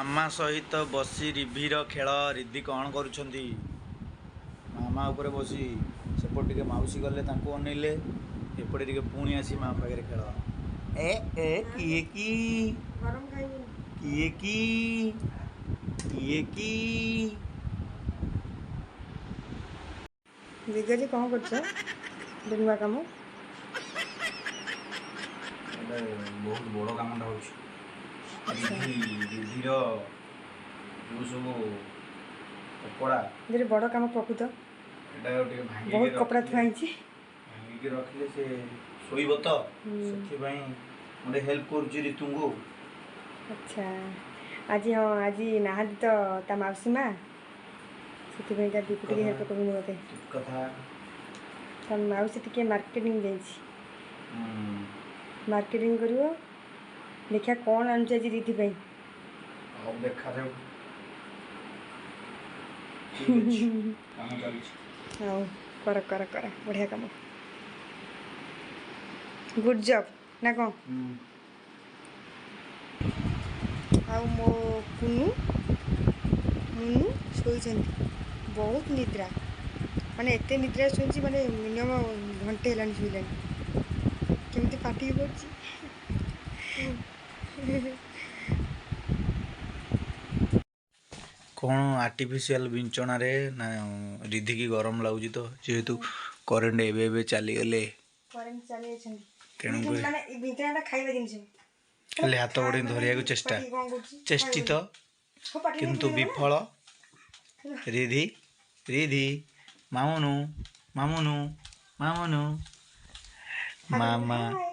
ମାମା ସହିତ ବସି ରିଭିର ଖେଳ। ରିଧି କ'ଣ କରୁଛନ୍ତି? ମାମା ଉପରେ ବସି ସେପଟେ ଟିକେ ମାଉସୀ ଗଲେ, ତାଙ୍କୁ ଅନେଇଲେ, ଏପଟେ ଟିକେ ପୁଣି ଆସି ମା ପାଖରେ ଖେଳ। ଏ ଏ, କିଏ କି? ଗରମ ଖାଇବୁନି। କିଏ କି? କିଏ କି? ଦିଗଜି, କ'ଣ କରୁଛ? ଗୋଟେ ନୂଆ କାମ। ଏଇଟା ବହୁତ ବଡ଼ କାମଟା ହେଉଛି। ରିଧି, ରିଧିର ଯେଉଁ ସବୁ କପଡ଼ା ଗୋଟେ ବଡ଼ କାମ ପ୍ରକୃତ। ଏଇଟା ଟିକେ ଭାଙ୍ଗିକି ବହୁତ କପଡ଼ା ଥୁଆ ରଖିଲେ, ହେଇଛି। ଭାଙ୍ଗିକି ରଖିଲେ ସେ ଶୋଇବ ତ, ସେଥିପାଇଁ ମୁଁ ଟିକେ ହେଲ୍ପ କରୁଛି ରିତୁଙ୍କୁ। ଆଚ୍ଛା, ଆଜି, ହଁ, ଆଜି ନାହାନ୍ତି ତ ତା ମାଉସୀ ମା, ସେଥିପାଇଁ ତା ଦିଦି ଟିକେ ହେଲ୍ପ କରୁନି ମୋତେ। ଠିକ କଥା। ତା ମାଉସୀ ଟିକେ ମାର୍କେଟିଂ ଯାଇଛି। ମାର୍କେଟିଂ କରିବ। ଦେଖିବା କ'ଣ ଆଣୁଛି ଆଜି ରିଧି ପାଇଁ। ହଉ, ଦେଖାଯାଉ। ଠିକ ଅଛି, କାମ ଚାଲିଛି। ହଉ, କର କର କର, ବଢ଼ିଆ କାମ, ଗୁଡ୍ ଜବ୍ ନା କ'ଣ? ଆଉ ମୋ କୁନୁ ମୁନୁ ଶୋଇଛନ୍ତି। ବହୁତ ନିଦ୍ରା, ମାନେ ଏତେ ନିଦ୍ରା ଶୋଇଛି, ମାନେ ମିନିମମ୍ ଘଣ୍ଟେ ହେଲାଣି ଶୋଇଲାଣି। କେମିତି ପାଟିକି ପଡ଼ୁଛି। କ'ଣ ଆର୍ଟିଫିସିଆଲ ବିଞ୍ଚଣାରେ ନା? ରିଧିକି ଗରମ ଲାଗୁଛି ତ, ଯେହେତୁ କରେଣ୍ଟ ଏବେ ଏବେ ଚାଲିଗଲେ। କରେଣ୍ଟ ଚାଲି ଯାଇଛନ୍ତି। ତେଣୁକରି ମାନେ ଏ ବିଞ୍ଚଣାଟା ଖାଇବା ଜିନିଷ। ଖାଲି ହାତ ବଢ଼େଇ ଧରିବାକୁ ଚେଷ୍ଟା ପାଟିକି କ'ଣ କରୁଛି? ଚେଷ୍ଟିତ ହଉ, ପାଟିକି କିନ୍ତୁ ପୁରେଇ ଦବ ନା? ବିଫଳ। ରିଧି, ରିଧି, ମାମୁନୁ, ମାମୁନୁ, ମାମୁନୁ, ମାମା। ହାଏ।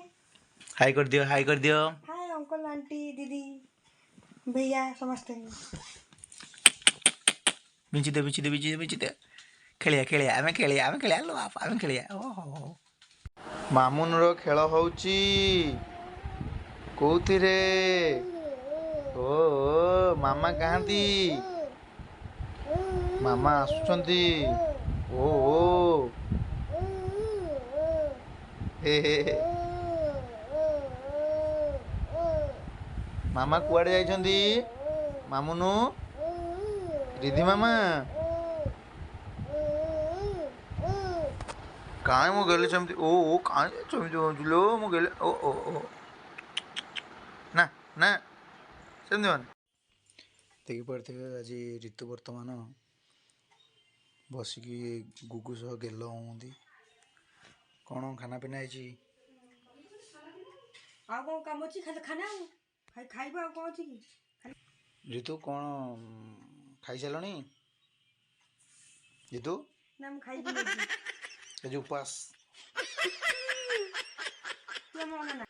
ହାଇ କରିଦିଅ, ହାଇ କରିଦିଅ। ହାଏ ଅଙ୍କଲ, ଆଣ୍ଟି, ଦିଦି, ଭैया ସମସ୍ତେ। ବିଞ୍ଚି ଦେ, ବିଞ୍ଚି ଦେ, ବିଞ୍ଚି ଦେ, ବିଞ୍ଚି ଦେ। ଖେଳିଆ, ଖେଳିଆ, ଆମେ ଖେଳିଆ, ଆମେ ଖେଳିଆ ଲୋ ବାପା, ଆମେ ଖେଳିଆ। ଓହୋ, ମାମୁନର ଖେଳ ହଉଛି କୋଉଥିରେ? ଓ ଓ, ମାମା କାହାନ୍ତି? ମାମା ଆସୁଛନ୍ତି। ଓ ଓ, ହେ ହେ ହେ। ମାମା କୁଆଡ଼େ ଯାଇଛନ୍ତି? ମାମୁନୁ, ରିଧି ମାମା କାଇଁ? ମୁଁ ଗଲି ସେମିତି। ଓ ଓ, କାଇଁ ସେମିତି ହଉଛୁ ଲୋ? ମୁଁ ଗଲି। ଓ ଓ ଓ, ନା ନା, ସେମିତି ମାନେ ଦେଖିପାରୁଥିବେ, ଆଜି ଋତୁ ବର୍ତ୍ତମାନ ବସିକି ଗୁଗୁ ସହ ଗେଲ ହୁଅନ୍ତି। କ'ଣ ଖାନା ପିନା ହେଇଛି? ଆଉ କ'ଣ କାମ ଅଛି? ଖାଲି ଖାନା ଆଉ ଖାଇ ଖାଇବ, ଆଉ କ'ଣ ଅଛି କି? ଋତୁ, କ'ଣ ଖାଇସାରିଲଣି ରିତୁ? ନା, ମୁଁ ଖାଇବି ଆଜି। ଆଜି ଉପବାସ। ତୁ ଆମ ଅନା ନା।